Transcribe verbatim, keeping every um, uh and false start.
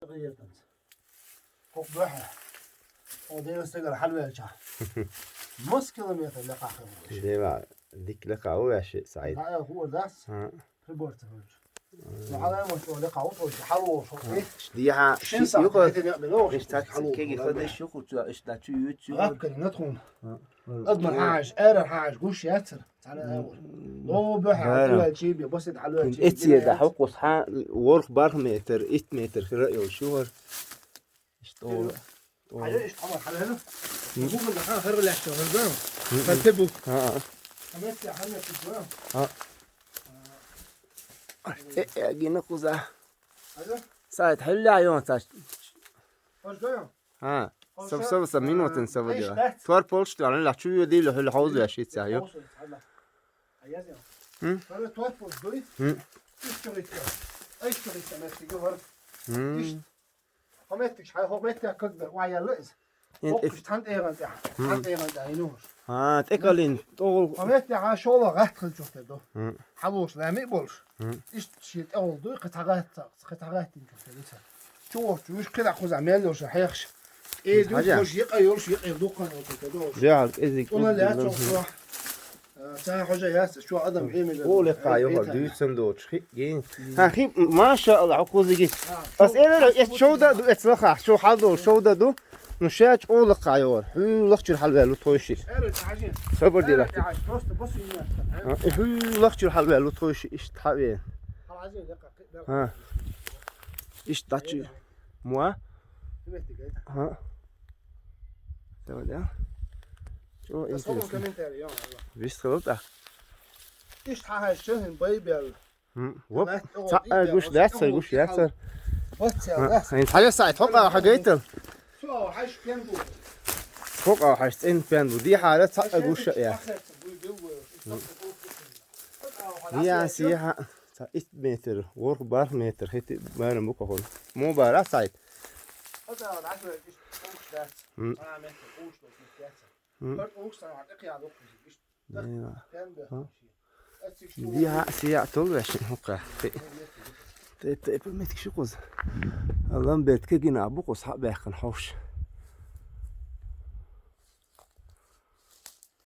ХӀокху бохьа. Хьо дела стегара хьалавелча. Масса километр лекха хир ву. Дела, дика лекха ву ваьши, СаӀид. ХӀа, хӀу дац. ХӀа. Прибор ца хилча. Ну, хьалавелча лекха ву, хьалаволуш. Дехьа шин ши сахьат юха. Хетина яъ бен, Иш тац хьалаволуш. Кеги хадеш юху цо, иш да чу ю цо. Гапкани на тхуна. ХӀа. Адмар хьажа, ара хьажа, гуш яцара. Цхьана агӀор. М, Ло бехьа, бара. Хьалваьлчи бе, басит хьалваьлчи. Эццеда хьокъус хьа ворхӀ бархӀ метр, итт метр хира йолуш ю хӀара. Иштта ола. Хьайо, иштта хьамар хьалваьлла. М. Бу гуна хан хӀара лаьшта хӀара бара. М. Хан те бу. А, а. Хьамет те хьамет те бу. А. Э, э, гина куза. Хьайо. СаӀид хьулла йон цаш. Хьайо. ХӀа, сов, сов, сов, минутин сов дила. Тор полш туалан ла чу ю дила хӀула хьовза шица ю. Хм? Хм? Хм. Хометтик шай, хометтик как да, ва я лез. Ин Хоккуш тхан тӀегӀан тӀехь. Тхан тӀегӀан тӀехь, йинуш. А, тӀекалин, тӀогӀул. Хометтик ха шола гӀат хилчухтер ду. Хм. Хьалуш, лами болш. Хм. Ишт ши тӀегӀул дуй, кхы тагӀат, кхы тагӀат дин чухтер ду. Чу вохчу, вуьш кхидӀа кхуза мел йолуша хьехаш. Э, ду, Хьажа. Хош йикъа йолуш, йикъа дуккхан йолуш, ду. Яхьа, кӀезиг Уна кӀезиг лаьцна лан. Ца хьожа яц, чу адам хьемил. О, лекха, йохар, дуьйцан доцуш, хи, гин. Ха, хи, машаалла, хьо кузиги. Ас эвера, эс шовда ду, эс лаха, шо хьал ду, шовда ду. Ну, ша чӀо лекха йохар. Хьу лахчур хьалвелу тхойши. Сабар дира. Просто босу имя. Хьу лахчур хьалвелу тхойши, ишт хьаве. Хьал азин лекха. Ха. Ишт дачи. Муа? Хьа. Давай, да? Чо интересно. Комментарий, ё. Вист хилда. Ишт хьа хьайша хин бай бел. Хм. Воп. Ца гуш дац, гуш яцар. Вот ця, да. Ин хьале сайт хокъа хьагайтал. Цо хьайш пен бу. Хокъа хьайш цӀен пен бу. Ди хьала ца гуш я. Я сиха. Ца итт метр, ворхӀ бархӀ метр хити барам бу кахун. Мо бара сайт. Хаза дӀасра иш къуш дац. М. Ара метр къуш дос мистяца. М. Хар къуш сан хьа тӀекъял укхуш. Иш Дина. Пен бе. Ха? Ацик шу. Ди хьа сия тол вешин хукъа. Те, те, те, метк шу куз. Алан бетке гина бу куз хьа бехкан ховш.